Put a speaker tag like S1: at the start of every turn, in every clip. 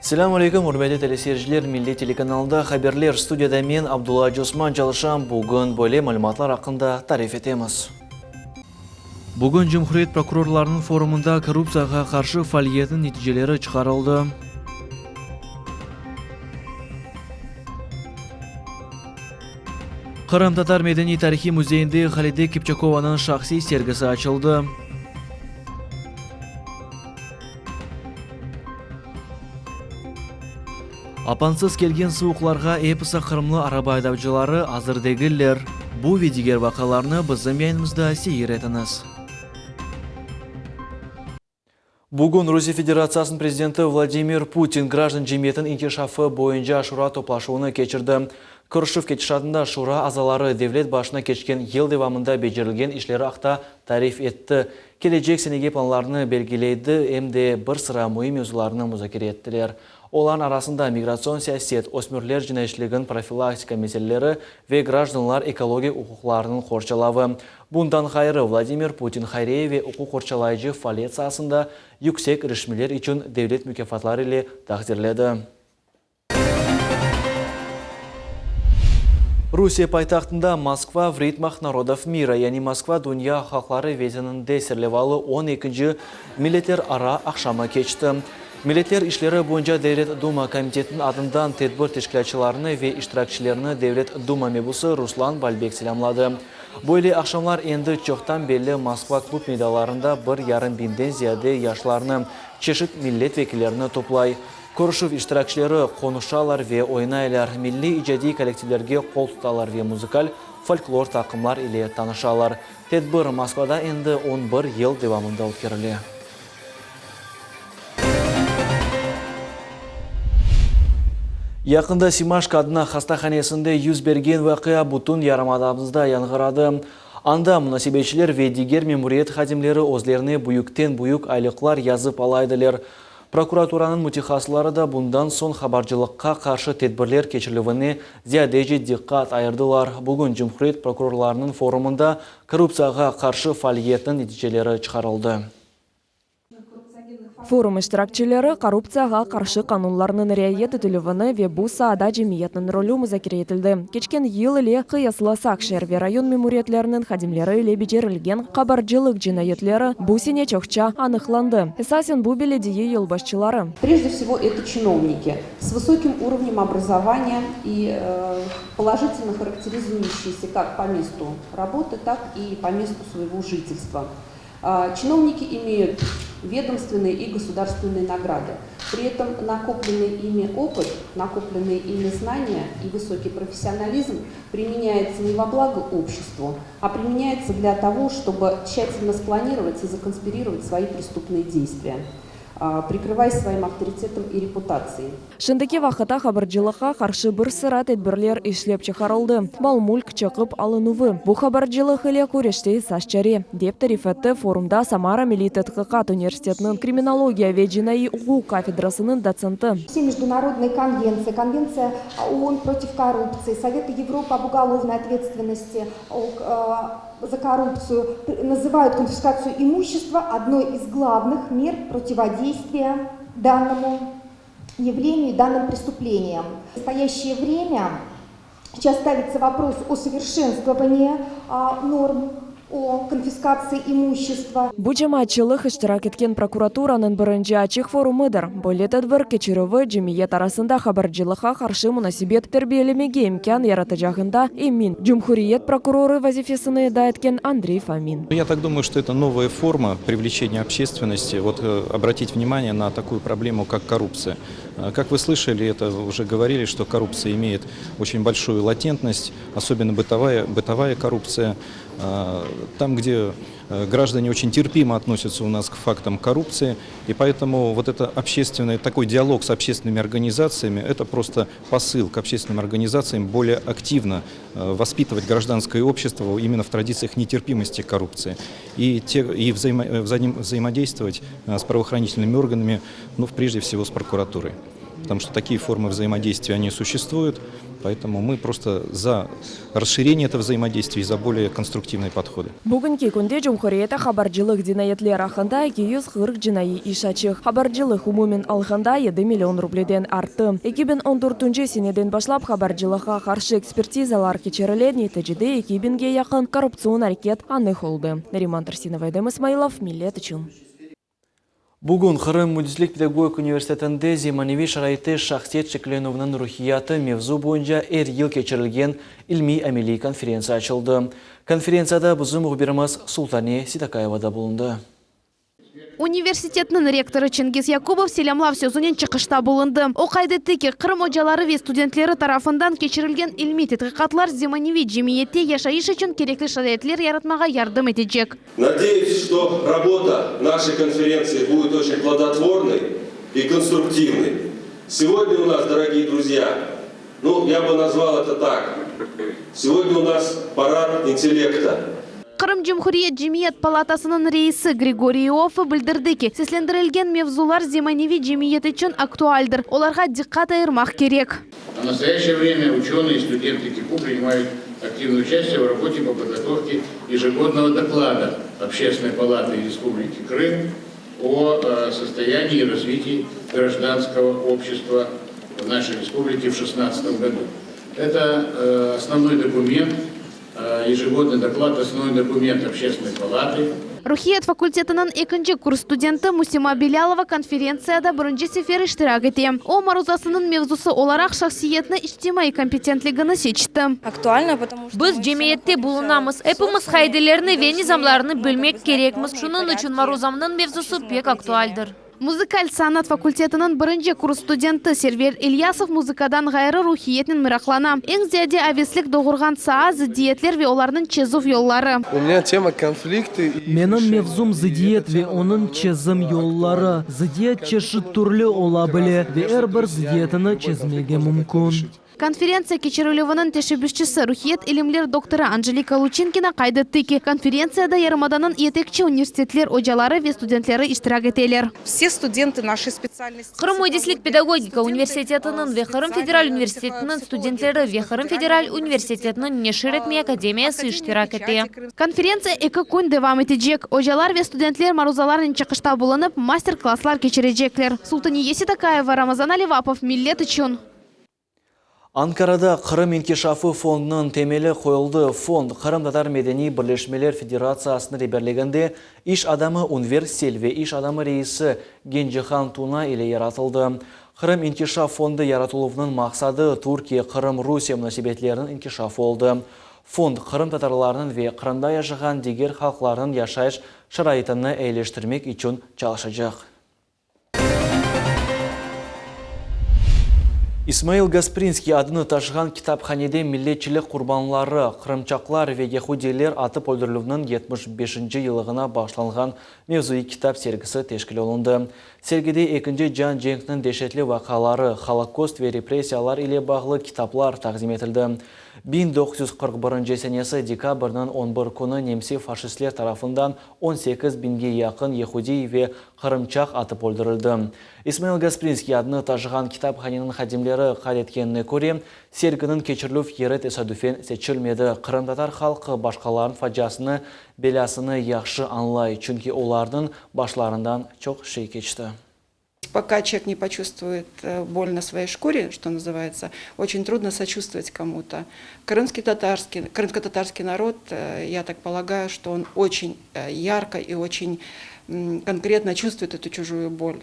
S1: Selâm aleyküm, ürmetli teleseyirciler, Milliy telekanalda haberler, studiyada men, Abdulla Acıosman, çalışam. Bugün böyle malümatlar aqqında tarif etemiz. Bugün Cumhuriyet prokurorlarınıñ forumında korruptsiyağa qarşı faaliyetniñ neticeleri çıqarıldı. Qırımtatar medeniy-tarihiy müzeyinde Halide Kipçakovanıñ şahsiy sergisi açıldı. Apansız kelgen suvuqlarğa episi qırımlı araba aydavcıları azır degiller. Bu ve diger vaqialarnı bizim yayınımızda seyir etiñiz. Bugün Rusiye Federatsiyasınıñ prezidenti Vladimir Putin grajdan cemiyetiniñ inkişafı boyunca şura toplaşuvını keçirdi. Körüşüv ketişatında şura azaları devlet başına keçken yıl devamında becerilgen işleri aqta tarif etti, kelecek senege planlarını belgiledi, em de bir sıra müim mevzularnı muzakere ettiler. Olarnıñ arasında migratsion siyaset, ösmürler cinayetçiliginiñ profilaktika meseleleri ve grajdanlar ekologik uquqlarınıñ qorçalavı. Bundan ğayrı, Vladimir Putin hayriye ve uquq qorçalayıcı faaliyet saasında yüksek irişmeler içün devlet mukâfatları ile taqdirledi. Rusiye paytahtında Moskva v ritmah narodov mira, yani Moskva dünya halqları vezininde serlevalı on ekinci milletlerara aqşamı keçti. Milletler işleri boyunca Devlet Duma komitetiniñ adından tedbir teşkilâtçılarını ve iştirakçilerini Devlet Duma mebusı Ruslan Balbek selâmladı. Böyle aqşamlar endi çoqtan belli Moskva klub meydanlarında bir yarım biñden ziyade yaşlarnı, çeşit millet vekillerini toplay. Körüşüv iştirakçileri qonuşalar ve oynaylar, milliy icadiy kollektivlerge qol tutalar ve muzıkal, folklor taqımlar ile tanışalar. Tedbir Moskvada endi on bir yıl devamında ötkerile. Yaqında Simaşko adına hastahanesinde yüz bergen vaqia bütün yarımadamızda yañğıradı. Anda munasebetçiler ve diger memuriyet hadimleri özlerine büyükten-büyük aylıqlar yazıp ala ediler. Prokuraturanıñ mütehassısları da bundan soñ habarcılıqqa qarşı tedbirler keçirilüvine ziyadece diqqat ayırdılar. Bugün Cumhuriyet prokurorlarınıñ forumında korruptsiyağa qarşı faaliyetniñ neticeleri çıqarıldı.
S2: Forum iştirakçileri korruptsiyağa qarşı qanunlarnıñ riayet etilüvini ve bu saada cemiyetniñ rolü muzakere etildi. Keçken yıl ile qıyaslasaq, şeer ve rayon memuriyetleriniñ hadimleri ile becerilgen qabarcılıq cinayetleri bu sene çoqça anıqlandı. Esasen bu belediye yolbaşçıları.
S3: Prejde vsego eto çinovniki s vısokim urovnem obrazovaniya i polojitelno harakterizuyuşiyesâ kak po mestu rabotı, tak i po mestu svoego jitelstva. Чиновники имеют ведомственные и государственные награды. При этом накопленный ими опыт, накопленные ими знания и высокий профессионализм применяется не во благо обществу, а применяется для того, чтобы тщательно спланировать и законспирировать свои преступные действия, прикрываясь своим авторитетом и репутацией.
S2: Şimdiki vaqıtta habercılıqqa qarşı bir sıra tedbirler işlep çıqarıldı, mal-mülk çekip alınuvı, bu habercılıq ile küreşte esas çare, dep tarif etti forumda Samara milliy tedqiqat universitetiniñ kriminologiya ve cinaiy uquq kafedrasınıñ dotsenti.
S4: Vse mejdunarodnıye konventsiya, Konventsiya OON protiv korruptsii, Soveta Evropı ob ugolovnoy otvetstvennosti za korruptsiyu, nazıvayut konfiskatsiyu imushchestva odnoy iz glavnıh mer protivodeystviya dannomu явлению, данным преступлениям. В настоящее время сейчас ставится вопрос о совершенствовании норм о конфискации имущества.
S2: Bu cemaatçılıq iştirak etken prokuraturanıñ birinci açıq forumıdır. Böyle tedbir keçirüvi cemiyet arasında habercılıqqa qarşı munasebet terbiyelemege imkân yaratacağında emin cumhuriyet prokurorı vazifesini eda etken Andrey Fomin.
S5: Ya tak dumаю, что это новая форма привлечения общественности, вот обратить внимание на такую проблему, как коррупция. Как вы слышали, это уже говорили, что коррупция имеет очень большую латентность, особенно бытовая, бытовая коррупция. Там, где граждане очень терпимо относятся у нас к фактам коррупции, и поэтому вот это общественный, такой диалог с общественными организациями, это просто посыл к общественным организациям более активно воспитывать гражданское общество именно в традициях нетерпимости к коррупции и, те, и взаимо, взаимодействовать с правоохранительными органами, ну, прежде всего с прокуратурой. Потому что такие формы взаимодействия, они существуют, поэтому мы просто за расширение этого взаимодействия и за более конструктивные подходы.
S2: Bugünki künde cumhuriyette habarcılıq cinayetler aqqında 240 cinaiy iş açıq. Habarcılıq umumen alğanda yedi million rubleden arttı. 2014 seneden başlap habarcılıqqa qarşı ekspertizalar keçirile, neticede eki biñge yaqın korruptsion areket anıq oldı. Nariman Tursinova, Edem İsmailov, Millet içün.
S1: Bugün Qırım müendislik pedagogik universitetinde zemaneviy şaraitte şahsiyet şekillenüviniñ ruhiyatı mevzu boyunca er yıl keçirilgen ilmiy-ameliy konferentsiya açıldı. Konferentsiyada bizim mühbirimiz Sultane Seytakayeva da bulundı.
S6: Universitetniñ rektorı Çingiz Yakubov selâmlav sözünen çıqışta bulundı. O qayd etti ki, Qırım ocaları ve studentleri tarafından keçirilgen ilmiy tedqiqatlar zemaneviy cemiyette yaşayış içün kerekli şaraitler yaratmağa yardım etecek.
S7: Nadeyus, что работа нашей конференции будет очень плодотворной и конструктивной. Сегодня у нас, дорогие друзья, ну, я бы назвал это так, сегодня у нас парад интеллекта.
S6: Qırım Cumhuriyet Cemiyet palatasınıñ reisi Grigoriy Ioffe bildirdi ki, seslendirilgen mevzular zemaneviy cemiyet içün aktualdir, olarğa diqqat ayırmaq kerek.
S8: В настоящее время ученые и студенты КИПУ принимают активное участие в работе по подготовке ежегодного доклада Общественной палаты Республики Крым о э, состоянии и развитии гражданского общества в нашей республике в 2016 году. Это э, основной документ, э, ежегодный доклад, основной документ Общественной палаты.
S6: Ruhiyat fakultetiniñ ekinci kurs studenti Musima Bilâlova konferentsiyada birinci sefer iştirak ete. O, maruzasınıñ mevzusı olaraq şahsiyetniñ içtimaiy kompetentligini seçti.
S9: Biz cemiyette bulunamız, epimiz qaidelerni ve nizamlarnı bilmek kerekmiz, şunıñ içün maruzamnıñ mevzusı pek aktualdir.
S6: Muzıkal sanat fakultetiniñ birinci kurs studenti Server İlyasov muzıkadan ğayrı ruhiyetnen meraqlana. Eñ ziyade aveslik doğurğan saa, zıddiyetler ve olarnıñ çezüv yolları.
S10: U menya tema konfliktı i
S11: Menim mevzum zıddiyet ve onıñ çezim yolları. Zıddiyet çeşit türlü ola bile ve er bir zıddiyetini çezmege mümkün.
S6: Konferentsiya keçirilüviniñ teşebbüsçisi, ruhiyet ilimler doktorı Anjelika Luçinkina qayd etti ki, konferentsiyada yarımadanıñ yetekçi universitetler ocaları ve studentleri iştirak eteler.
S3: Vse studentı naşey spetsialnosti.
S9: Qırım müendislik-pedagogika universitetiniñ ve Qırım federal universitetiniñ studentleri ve Qırım federal universitetiniñ Neşir etme akademiyası iştirak ete.
S6: Konferentsiya eki kün devam etecek. Ocalar ve studentler maruzalarnen çıqışta bulunıp, master-klasslar keçirecekler. Sultaniye Seytakayeva, Ramazan Alivapov, Millet içün.
S1: Ankarada Qırım inkişafı fondunıñ temeli qoyuldı. Fond, Qırımtatar medeniy birleşmeler federatsiyasınıñ reberliginde iş adamı Ünver Sel ve iş adamı reisi Gencihan Tuna ile yaratıldı. Qırım inkişaf fondu yaratıluvınıñ maqsadı Türkiye-Qırım-Rusiye munasebetleriniñ inkişafı oldı. Fond, qırımtatarlarnıñ ve Qırımda yaşağan diger halqlarnıñ yaşayış şaraitini eyileştirmek içün çalışacaq. İsmail Gasprinskiy adını taşığan kitaphanede milletçilik qurbanları, qırımçaqlar ve yehudiyler atıp öldürilüvniñ 75-nci yıllığına bağışlanğan mevzuiy kitap sergisi teşkil olundı. Sergide Ekinci cian cenkniñ deşetli vaqiaları, Holokost ve repressiyalar ile bağlı kitaplar taqdim etildi. 1941 senesi dekabrniñ on bir künü nemse faşistler tarafından 18 biñge yaqın yehudiy ve qırımçaq atıp öldürildi. İsmail Gasprinskiy adını taşığan kitaphaneniñ hadimleri qayd etkenine köre, serginiñ keçirilüv yeri tesadüfen seçilmedi, qırımtatar halqı başqalarnıñ faciasını, belâsını yahşı añlay, çünki olarnıñ başlarından çoq şey keçti.
S12: Poka çelovek ne poçuvstvuet bolь na svoey şkure, çto nazıvaetsâ, oçen trudno soçuvstvovat komu-to. Krımskiy tatarskiy, krımsko-tatarskiy narod, ya tak polagayu, çto on oçen yarko i oçen konkretno çuvstvuet etu çujuyu bolь.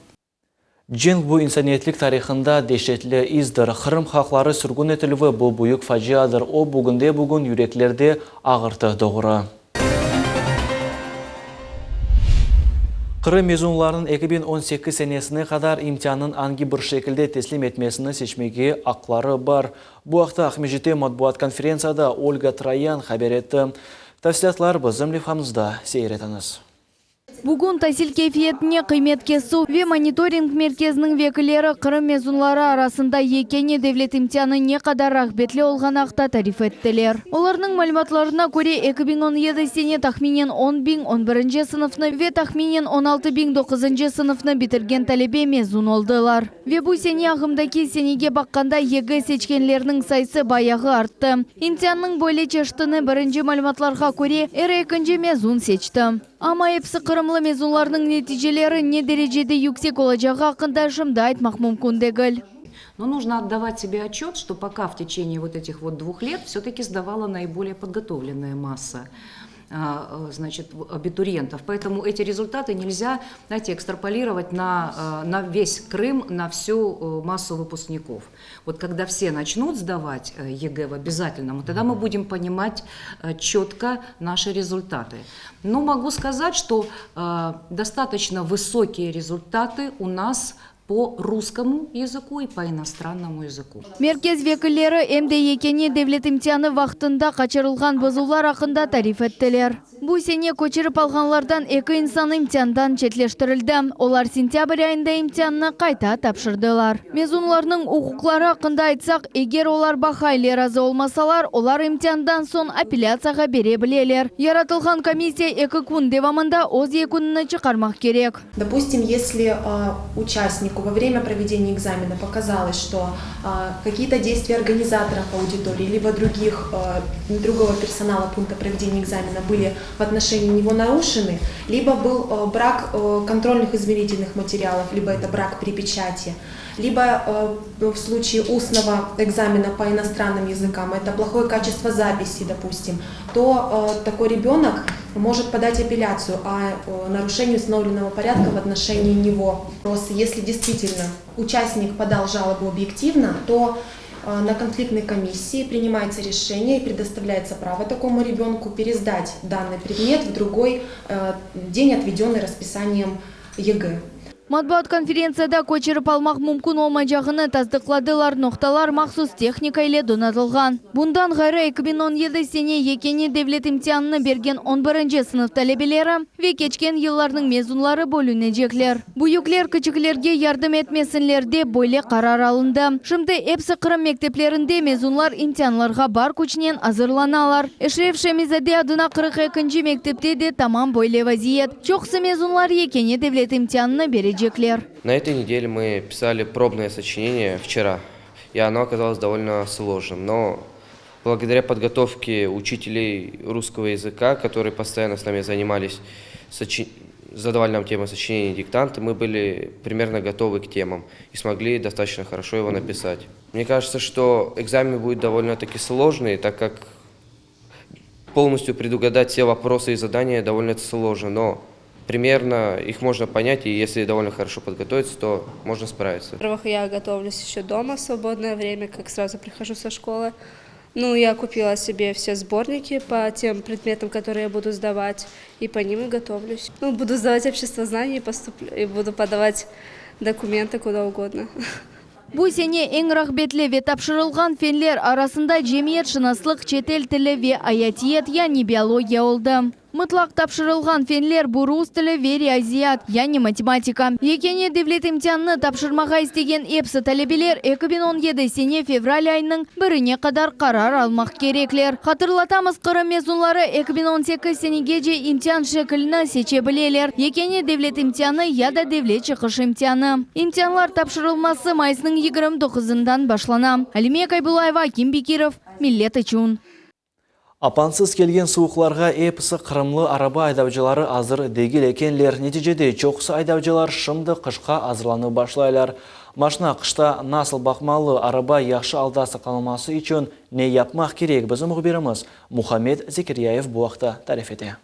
S1: Cenk bu insaniyetlik tarihında deşetli izdir. Qırım halqları sürgün etilüvi bu büyük faciadır, o bugünde-bugün yüreklerde ağırtı doğura. Qırım mezunlarınıñ 2018 senesine qadar imtiannıñ angi bir şekilde teslim etmesini seçmege aqları bar. Bu aqta Aqmescitte matbuat konferentsiyada Olga Troyan haber etti. Tafsilâtlar bizim levhamızda seyir etiñiz.
S13: Bugün tasil keyfiyetine qıymet kesüv ve monitoring merkeziniñ vekilleri Qırım mezunları arasında yekâne devlet imtianı ne qadar rağbetli olğanı aqta tarif ettiler. Olarnıñ malümatlarına köre, 2017 sene tahminen 10 biñ on birinci sınıfnı ve tahminen 16 biñ doquzıncı sınıfnı bitirgen talebe mezun oldılar. Ve bu sene ağımdaki senege baqqanda YEGE seçkenlerniñ sayısı bayağı arttı. İmtiannıñ böyle çeşitini, birinci malümatlarğa köre, er ekinci mezun seçti. Amma episi qırımlı mezunlarnıñ neticeleri ne derecede yüksek olacağı aqqında şimdi aytmaq mümkün degil.
S14: Но нужно отдавать себе отчет, что пока в течение вот этих вот двух лет все-таки сдавала наиболее подготовленная масса значит, абитуриентов. Поэтому эти результаты нельзя, знаете, экстраполировать на весь Крым, на всю массу выпускников. Вот когда все начнут сдавать ЕГЭ в обязательном, тогда мы будем понимать четко наши результаты. Но могу сказать, что достаточно высокие результаты у нас по русскому языку и по иностранному языку.
S13: Merkez vekilleri em de yekâne devlet imtianı vaqtında qaçırılğan bozuvlar aqqında tarif ettiler. Bu sene köçürip alğanlardan eki insan imtiandan çetleştirildi. Olar sentâbr ayında imtiannı qayta tapşırdılar. Mezunlarnıñ uquqları aqqında aytsaq, eger olar baha ile razı olmasalar, olar imtiandan soñ apellâtsiyağa bere bileler. Yaratılğan komissiya eki kün devamında öz yekünini çıqarmaq kerek.
S15: Допустим, если участнику во время проведения экзамена показалось, что какие-то действия организаторов аудитории либо других, другого персонала пункта проведения экзамена были в отношении него нарушены, либо был брак контрольных измерительных материалов, либо это брак при печати, либо в случае устного экзамена по иностранным языкам это плохое качество записи, допустим, то такой ребенок может подать апелляцию о нарушении установленного порядка в отношении него. Просто если действительно участник подал жалобу объективно, то на конфликтной комиссии принимается решение и предоставляется право такому ребенку пересдать данный предмет в другой день, отведенный расписанием ЕГЭ.
S13: Matbuat konferentsiyada köçürip almaq mümkün olmaycağını tasdıqladılar. Noqtalar mahsus tehnika ile donatılğan. Bundan ğayrı 2017 sene yekâne devlet imtianını bergen 11 sınıf talebeleri ve keçken yıllarnıñ mezunları bölünecekler. Büyükler küçüklerge yardım etmesinler dep böyle qarar alındı. Şimdi episi Qırım mekteplerinde mezunlar imtianlarğa bar küçnen azırlanalar. Eşref Şemizade adına 42 mektepte de tamam böyle vaziyet. Çoqusı mezunlar yekâne devlet imtianını berecekler.
S16: На этой неделе мы писали пробное сочинение вчера, и оно оказалось довольно сложным. Но благодаря подготовке учителей русского языка, которые постоянно с нами занимались, задавали нам темы сочинений, диктанты, мы были примерно готовы к темам и смогли достаточно хорошо его написать. Мне кажется, что экзамен будет довольно-таки сложный, так как полностью предугадать все вопросы и задания довольно сложно, но примерно их можно понять, и если довольно хорошо подготовиться, то можно справиться.
S17: Во-первых, я готовлюсь еще дома в свободное время, как сразу прихожу со школы. Ну, я купила себе все сборники по тем предметам, которые я буду сдавать, и по ним и готовлюсь. Ну, буду сдавать обществознание и поступлю, и буду подавать документы куда угодно.
S13: Bu sene eñ rağbetli ve tapşırılğan fenler arasında cemiyetşınaslıq, çetel tili ve ayatiyat, yani biologiya oldı. Mıtlaq tapşırılğan fenler bu rus tili ve riyaziyat, yani matematika. Yekâne devlet imtianını tapşırmağa istegen episi talebeler 2017 sene fevral ayınıñ birine qadar qarar almaq kerekler. Hatırlatamız Qırım mezunları 2018 senegece imtian şeklini seçe bileler. Yekâne devlet imtianı ya da devlet çıqış imtianı. İmtianlar tapşırılması mayısnıñ 29-ından başlana. Alime Kaybulayeva, Akim Bekirov, Millet içün.
S1: Apansız kelgen suvuqlarğa episi qırımlı araba aydavcıları azır degil ekenler. Neticede çoqusı aydavcılar şimdi qışqa azırlanıp başlaylar. Maşna qışta nasıl baqmalı, araba yahşı alda saqlanılması içün ne yapmaq kerek bizim mühbirimiz Muhammed Zekiryayev bu aqta tarif ete.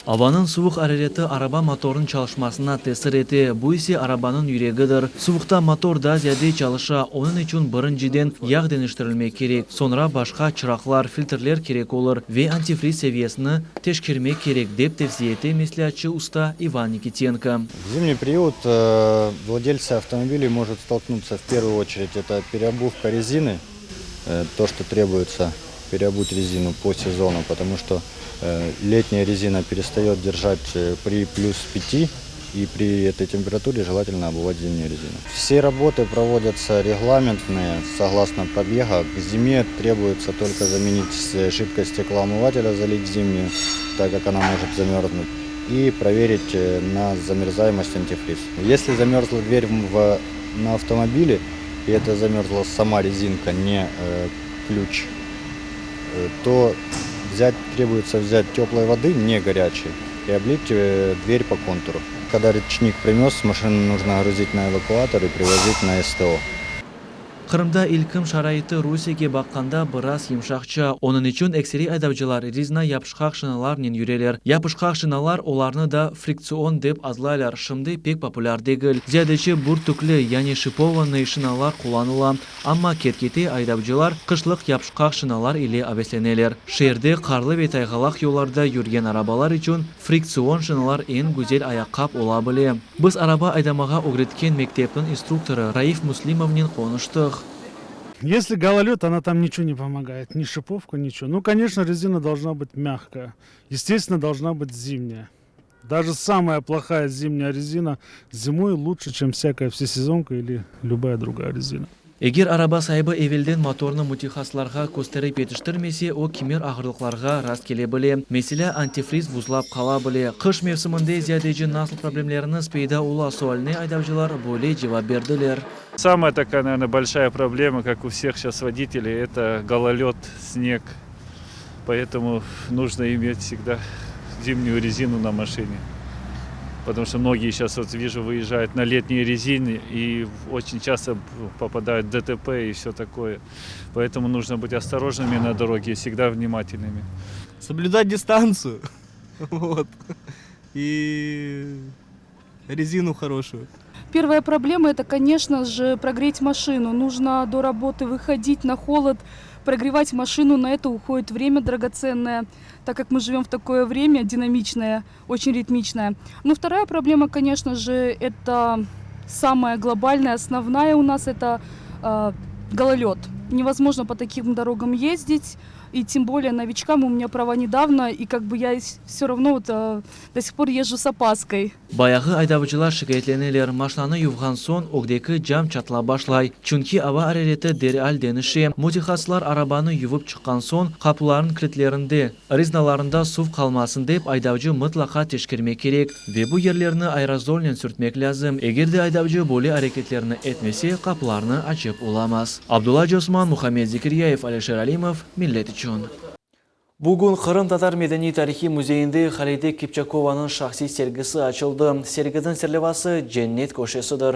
S1: Avanıñ suvuq arareti araba motorınıñ çalışmasına tesir ete, bu ise arabanıñ yüregidir. Suvuqta motor daa ziyade çalışa, onıñ içün birinciden yağ deñiştirilmek kerek, soñra başqa çıraqlar, filtrler kerek olur ve antifriz seviyesini teşkermek kerek, dep tevsiye ete mesleatçı usta Ivan Nikitenko.
S18: В зимний период владельцы автомобилей может столкнуться в первую очередь это переобувка резины, то, что требуется переобуть резину по сезону, потому что. Летняя резина перестает держать при плюс пяти, и при этой температуре желательно обувать зимнюю резину. Все работы проводятся регламентные, согласно пробега. К зиме требуется только заменить жидкость стеклоомывателя, залить зимнюю, так как она может замерзнуть, и проверить на замерзаемость антифриз. Если замерзла дверь в, на автомобиле, и это замерзла сама резинка, не э, ключ, э, то взять, требуется взять теплой воды, не горячей, и облить э, дверь по контуру. Когда речник примерз, машину нужно грузить на эвакуатор и привозить на СТО.
S1: Qırımda iqlim şaraiti Rusiyege baqqanda biraz yımşaqça. Onıñ içün ekseriy aydavcılar rezina yapışqaq şinalarnen yüreler. Yapışqaq şinalar, olarnı da friktsion dep adlaylar, şimdi pek populâr degil. Ziyadece bürtükli, yani şipovannıy şinalar qullanıla. Amma ket-kete aydavcılar qışlıq yapışqaq şinalar ile avesleneler. Şeerde qarlı ve tayğalaq yollarda yürgen arabalar içün friktsion şinalar eñ güzel ayaqqap ola bile. Biz araba aydamağa ögretken mektepniñ instruktorı Raif Müslimovnen qonuştıq.
S19: Если гололед, она там ничего не помогает, ни шиповка, ничего. Ну, конечно, резина должна быть мягкая. Естественно, должна быть зимняя. Даже самая плохая зимняя резина зимой лучше, чем всякая всесезонка или любая другая резина.
S1: Eger araba saibi evelden motornı mütehassıslarğa kösterip yetiştirmese, o kimer ağırlıqlarğa rast kele bile. Meselâ, antifriz buzlap qala bile. Qış mevsiminde ziyadece nasıl problemleriñiz peyda ola sualine aydavcılar böyle cevap berdiler.
S20: Самая такая, наверное, большая проблема, как у всех сейчас водителей, это гололед, снег. Поэтому нужно иметь всегда зимнюю резину на машине. Потому что многие сейчас, вот вижу, выезжают на летней резине и очень часто попадают в ДТП и все такое. Поэтому нужно быть осторожными на дороге и всегда внимательными.
S10: Соблюдать дистанцию. Вот. И резину хорошую.
S21: Первая проблема – это, конечно же, прогреть машину. Нужно до работы выходить на холод, прогревать машину. На это уходит время драгоценное, так как мы живем в такое время динамичное, очень ритмичное. Но вторая проблема, конечно же, это самая глобальная, основная у нас – это э, гололед. Невозможно по таким дорогам ездить, и тем более новичкам у меня права недавно, и как бы я все равно вот, э, до сих пор езжу с опаской.
S1: Bayağı aydavcılar şikâyetleneler, maşinanı yuvğan soñ ögdeki cam çatlap başlay, çünki ava arareti deral deñişe. Mütehassıslar arabanı yuvıp çıqqan soñ qapularnıñ kilitlerinde, rezinalarında suv qalmasın dep aydavcı mıtlaqa teşkermek kerek ve bu yerlerni aerozolnen sürtmek lâzim. Eger de aydavcı böyle areketlerni etmese, qapularnı açıp olamaz. Abdulla Cosman, Muhammed Zekiryayev, Alişer Alimov, Millet içün. Bugün Qırımtatar medeniy-tarihiy müzeyinde Halide Kipçakovanıñ şahsiy sergisi açıldı. Serginiñ serlevası Cennet köşesidir.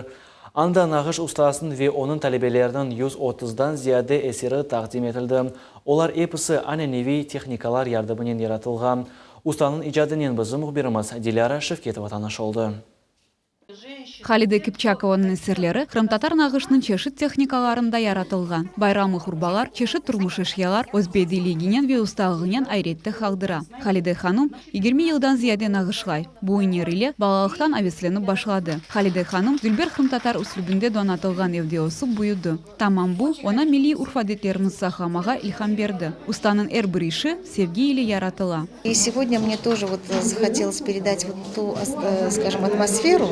S1: Anda nağış ustasınıñ ve onıñ talebeleriniñ 130-dan ziyade eseri taqdim etildi. Olar episi ananeviy tehnikalar yardımınen yaratılğan. Ustanıñ icadınen bizim mühbirimiz Dilâra Şevketova tanış oldı.
S22: Halide Kipçakovanıñ eserleri qırımtatar nağışınıñ çeşit tehnikalarında yaratılğan. Bayramlıq urbalar, çeşit turmuş eşyalar öz bediyliginen ve ustalığınen ayrette qaldıra. Halide hanım 20 yıldan ziyade nağışlay. Bu üner ile balalıqtan aveslenip başladı. Halide hanım dülber qırımtatar üslübinde donatılğan evde ösip büyüdi. Tamam bu, oña milliy urf-adetlerimizni saqlamağa ilham berdi. Ustanıñ er bir işi sevgi ile yaratıla.
S23: И сегодня мне тоже вот захотелось передать вот ту, скажем, атмосферу,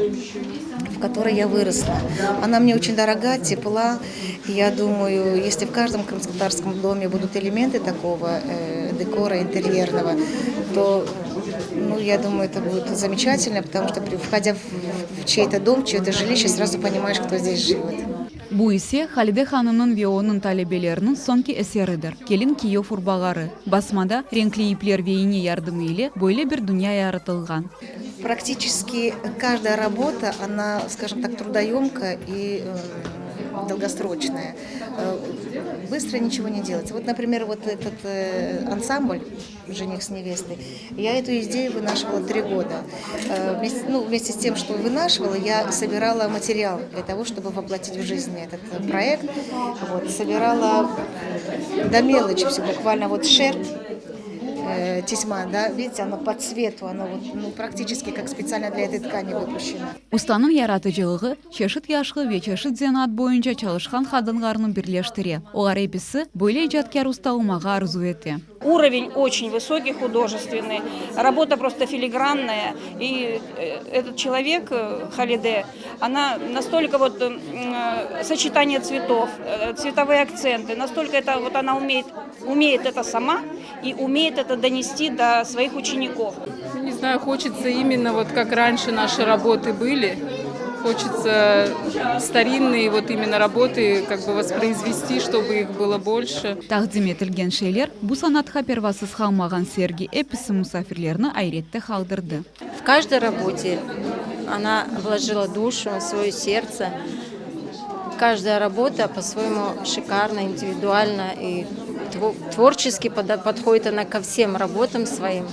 S23: в которой я выросла. Она мне очень дорога, тепла. И я думаю, если в каждом крымско-татарском доме будут элементы такого э, декора интерьерного, то, ну, я думаю, это будет замечательно, потому что, входя в чей-то дом, в чье-то жилище, сразу понимаешь, кто здесь живет.
S22: Bu ise Halide hanımnıñ ve onıñ talebeleriniñ soñki eseridir, kelin kiyev urbaları. Basmada renkli ipler ve ine yardımı ile böyle bir dünya yaratılğan.
S23: Практически каждая работа, она, скажем так, трудоемкая и э, долгосрочная. Э, быстро ничего не делается. Вот, например, вот этот э, ансамбль «Жених с невестой», я эту идею вынашивала три года. Вместе, ну, вместе с тем, что вынашивала, я собирала материал для того, чтобы воплотить в жизнь этот проект. Вот, собирала до мелочи все, буквально вот шерсть, э, тесьма, да, видите, оно по цвету, оно вот, ну, практически как специально для этой ткани выпущено.
S22: Ustanıñ yaratıcılığı çeşit yaşlı ve çeşit zenaat boyunca çalışqan qadınlarnı birleştire. Olar episi böyle icatkâr usta olmağa arzu ete.
S2: Уровень очень высокий художественный, работа просто филигранная. И этот человек, Халиде, она настолько вот сочетание цветов, цветовые акценты, настолько это вот она умеет, умеет это сама и умеет это донести до своих учеников.
S4: Не знаю, хочется именно вот как раньше наши работы были. Хочется старинные вот именно работы как бы воспроизвести, чтобы их было больше.
S22: Taqdim etilgen şeyler, bu sanatqa pervasız qalmağan sergi episi musafirlerni ayrette qaldırdı.
S5: В каждой работе она вложила душу, свое сердце. Каждая работа по-своему шикарна, индивидуальна и творчески подходит она ко всем работам своим.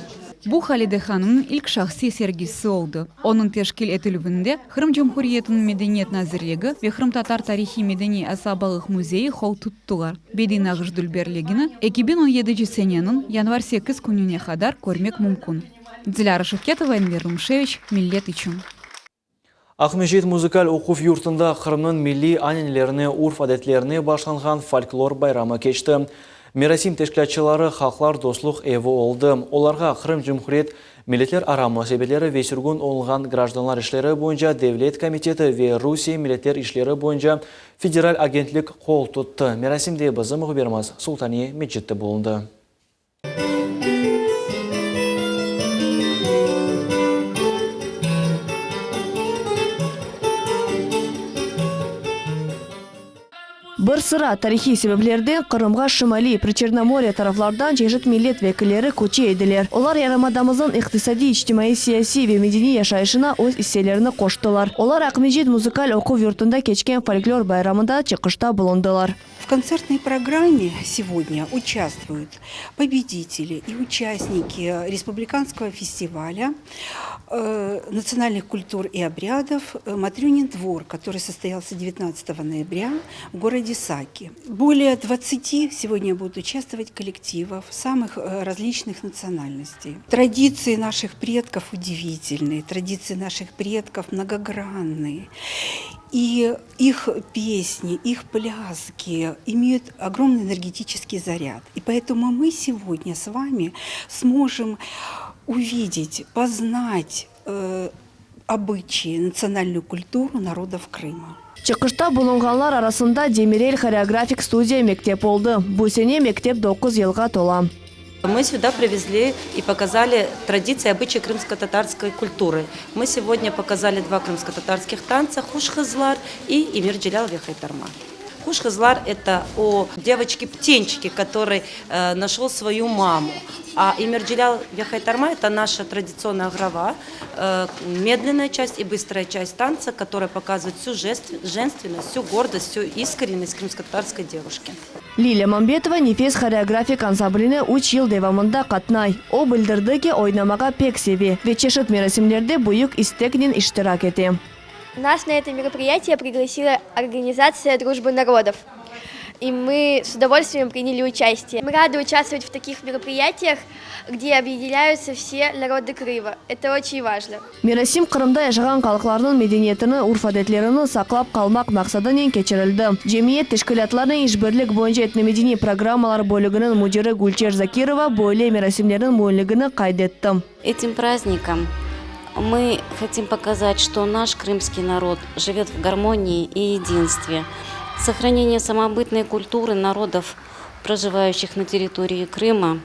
S22: Bu Halide hanımnıñ ilk şahsiy sergisi oldı. Onıñ teşkil etilüvinde Qırım Cumhuriyetiniñ Medeniyet nazirligi ve Qırımtatar tarihiy-medeniy asabalıq müzeyi qol tuttılar. Bediy nağış dülberligini 2017 seneniñ yanvar 8 kününe qadar körmek mümkün. Dilâra Şevketova, Enver Rumşeviç, Millet içün.
S1: Aqmescit muzıkal oquv yurtunda Qırımnıñ milliy ananelerine, urf-adetlerine bağışlanğan folklor bayramı keçti. Merasim teşkilâtçıları Halqlar dostluq evi oldı. Olarğa Qırım Cumhuriyet Milletlerara munasebetleri ve sürgün olunğan grajdanlar işleri boyunca devlet komiteti ve Rusiye milletler işleri boyunca federal agentlik qol tuttı. Merasimde bizim mühbirimiz Sultaniye Mecit de bulundı.
S24: Bir sıra tarihiy sebeplerden Qırımğa Şimaliy, Priçernomorye taraflardan çeşit millet vekilleri köçe ediler. Olar yarımadamıznıñ iqtisadiy, içtimaiy, siyasiy ve medeniy yaşayışına öz isselerini qoştılar. Olar Aqmescit muzıkal oquv yurtunda keçken folklor bayramında çıqışta bulundılar.
S25: В концертной программе сегодня участвуют победители и участники республиканского фестиваля национальных культур и обрядов «Матрёнин двор», который состоялся 19 ноября в городе Саки. Более 20 сегодня будут участвовать коллективов самых различных национальностей. Традиции наших предков удивительные, традиции наших предков многогранные. И их песни, их пляски имеют огромный энергетический заряд. И поэтому мы сегодня с вами сможем увидеть, познать э, обычаи, национальную культуру народов Крыма.
S24: Çıqışta bulunğanlar arasında Demirel horeografik studiya mektep oldı. Bu sene mektep doquz yılğa tola.
S26: Мы сюда привезли и показали традиции, обычаи крымско-татарской культуры. Мы сегодня показали два крымско-татарских танца «Хуш Хызлар» и «Эмир Джелял ве Хайтарма». Хуш Хызлар – это о девочке-птенчике, который э, нашел свою маму. А Эмир Джелял ве Хайтарма – это наша традиционная грава, э, медленная часть и быстрая часть танца, которая показывает всю женственность, всю гордость, всю искренность крымско-татарской девушки.
S24: Lilâ Mambetova Nefes horeografik ansambline üç yıl devamında qatnay. O bildirdi ki, oynamağa pek seve ve çeşit merasimlerde büyük isteknen iştirak ete.
S27: Нас на это мероприятие пригласила организация Дружбы народов. И мы с удовольствием приняли участие. Мы рады участвовать в таких мероприятиях, где объединяются все народы Крыма. Это очень важно.
S24: Merasim Qırımda yaşağan halqlarnıñ medeniyetini, urf-adetlerini saqlap qalmaq maqsadınen keçirildi. Cemiyet teşkilâtlarnen işbirlik boyunca etnomedeniy programmalar bölüginiñ müdiri Gülçer Zakirova böyle merasimlerniñ müimligini qayd etti.
S28: Этим праздником мы хотим показать, что наш крымский народ живет в гармонии и единстве. Сохранение самобытной культуры народов, проживающих на территории Крыма,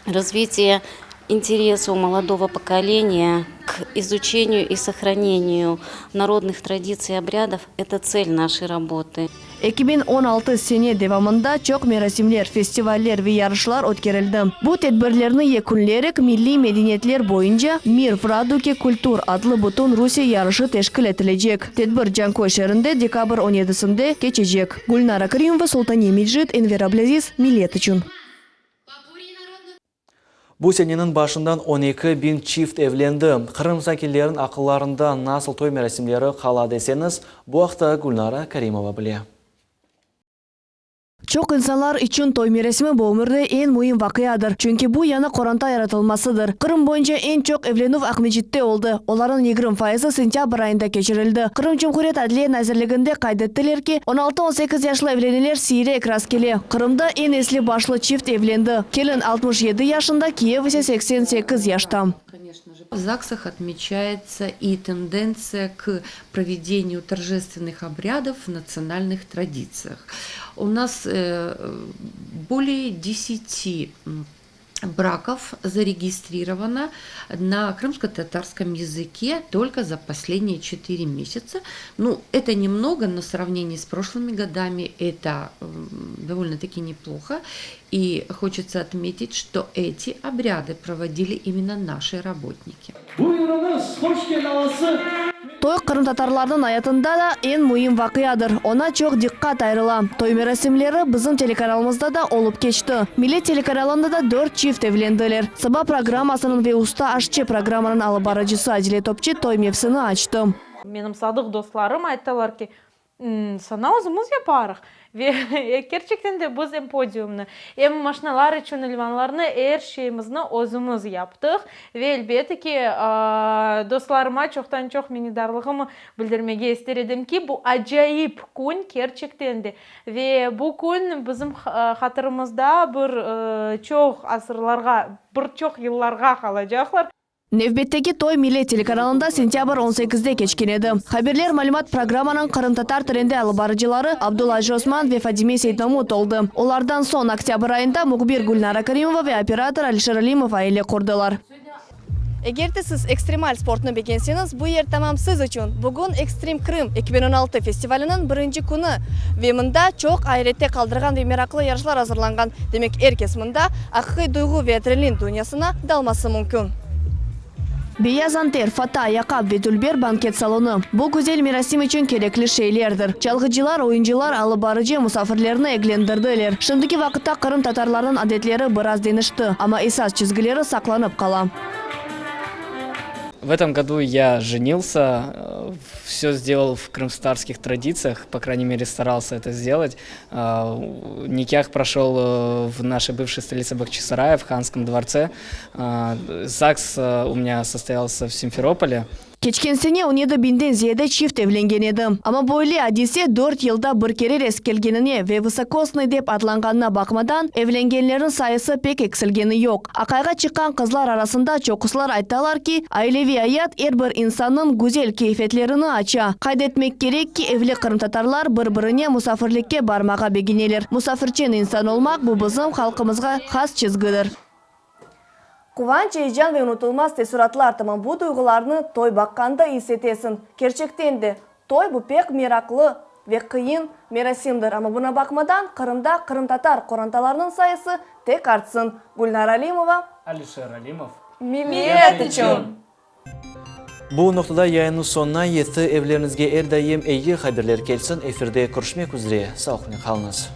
S28: развитие интереса у молодого поколения к изучению и сохранению народных традиций и обрядов – это цель нашей работы.
S24: 2016 sene devamında çoq merasimler, festivaller ve yarışlar ötkerildi. Bu tedbirlerni yekünleyerek milliy medeniyetler boyunca Mir v raduge kultur adlı bütün Rusiye yarışı teşkil etilecek. Tedbir Canköy şeerinde dekabr on yedisinde keçecek. Gülnara Kerimova, Sultaniye Mecit, Enver Ablâziz, Millet içün.
S1: Bu seneniñ başından 12 biñ çift evlendi. Qırım sakinleriniñ aqıllarında nasıl toy merasimleri qala deseñiz, bu aqta Gülnara Kerimova bile.
S24: Çoq insanlar içün toy merasimi bu ömürde eñ müim vaqiadır, çünki bu yañı qoranta yaratılmasıdır. Qırım boyunca eñ çoq evlenüv Aqmescitte oldı, olarnıñ 20 fayızı sentâbr ayında keçirildi. Qırım Cumhuriyet Adliye nazirliginde qayd ettiler ki, on altı, on sekiz yaşlı evleneler siyrek rastkele. Qırımda eñ esli başlı çift evlendi, kelin 67 yaşında, kiyev ise 88 yaşta.
S3: В ЗАГСах отмечается и тенденция к проведению торжественных обрядов в национальных традициях. У нас более десяти браков зарегистрировано на крымско-татарском языке только за последние четыре месяца. Ну, это немного, но в сравнении с прошлыми годами это довольно-таки неплохо. И хочется отметить, что эти обряды проводили именно наши работники.
S6: Buyurıñız, hoş keldi.
S24: Toy qırımtatarlarnıñ ayatında da eñ müim vaqiadır. Oña çoq diqqat ayırıla. Toy merasimleri bizim telekanalımızda da olıp keçti. Millet telekanalında da dört çift evlendiler. Saba programmasınıñ ve Usta aşçı programmanıñ alıp barıcısı Adile Topçi toy mevsini açtı.
S7: Menim sadıq dostlarım ayttılar ki, Saña özümiz yaparıq. Ve kerçekten de biz em podiumnı, em maşinalar içün ilvanlarnı, er şeyimizni özümiz yaptıq. Ve elbette ki, dostlarıma çoqtan-çoq minnetdarlığımı bildirmege ister edim ki, bu acayip kün kerçekten de. Ve bu kün bizim hatırımızda bir çoq asırlarğa, bir çoq yıllarğa qalacaqlar.
S24: Nevbetteki toy Millet telekanalında sentâbr on sekizde keçken edi. Haberler malümat programmanıñ qırımtatar tilinde alıp barıcıları Abdulla Aciosman ve Fadime Seytmamut oldı. Olardan soñ oktâbr ayında mühbir Gülnara Kerimova ve operator Alişer Alimov aile qurdılar. Eger de siz ekstremal sportnı begenseñiz, bu yer tamam siz içün. Bugün Ekstrem Krım 2016 festivaliniñ birinci künü ve mında çoq ayrette qaldırğan ve meraqlı yarışlar azırlanğan. Demek, er kes mında aqiqiy duyğu ve adrenalin dünyasına dalması mümkün. Beyaz anter, fata, ayaqap ve dülber banket salonı, bu güzel merasim içün kerekli şeylerdir. Çalğıcılar, oyuncılar, alıp barıcı musafirlerni eglendirdiler. Şimdiki vaqıtta qırımtatarlarnıñ adetleri biraz deñişti, amma esas çizgileri saqlanıp qala.
S8: В этом году я женился, все сделал в крымскотатарских традициях, по крайней мере, старался это сделать. Никях прошел в нашей бывшей столице Бахчисарае, в Ханском дворце. ЗАГС у меня состоялся в Симферополе.
S24: Keçken sene on yedi biñden ziyade çift evlengen edi. Amma böyle adise dört yılda bir kere restkelgenine ve vısokosnıy dep adlanğanına baqmadan, evlengenlerniñ sayısı pek eksilgeni yoq. Aqayğa çıqqan qızlar arasında çoqusılar aytalar ki, aileviy ayat er bir insannıñ güzel keyfetlerini aça. Qayd etmek kerek ki, evli qırımtatarlar bir-birine musafirlikke barmağa begeneler. Musafirçen insan olmaq, bu bizim halqımızğa has çizgidir. Quvanç, eyecan ve unutılmaz teessuratlar, tamam bu duyğularnı toy baqqanda is etesiñ. Kerçekten de, toy bu pek meraqlı ve qıyın merasimdir, amma buna baqmadan, Qırımda qırımtatar qorantalarınıñ sayısı tek artsın. Gülnara Alimova.
S8: Alişer Alimov.
S24: Millet içün!
S1: Bu noqtada yayınnıñ soñuna yetti. Evleriñizge er daim eyi haberler kelsin. Efirde körüşmek üzre. Sağlıqnen qalıñız.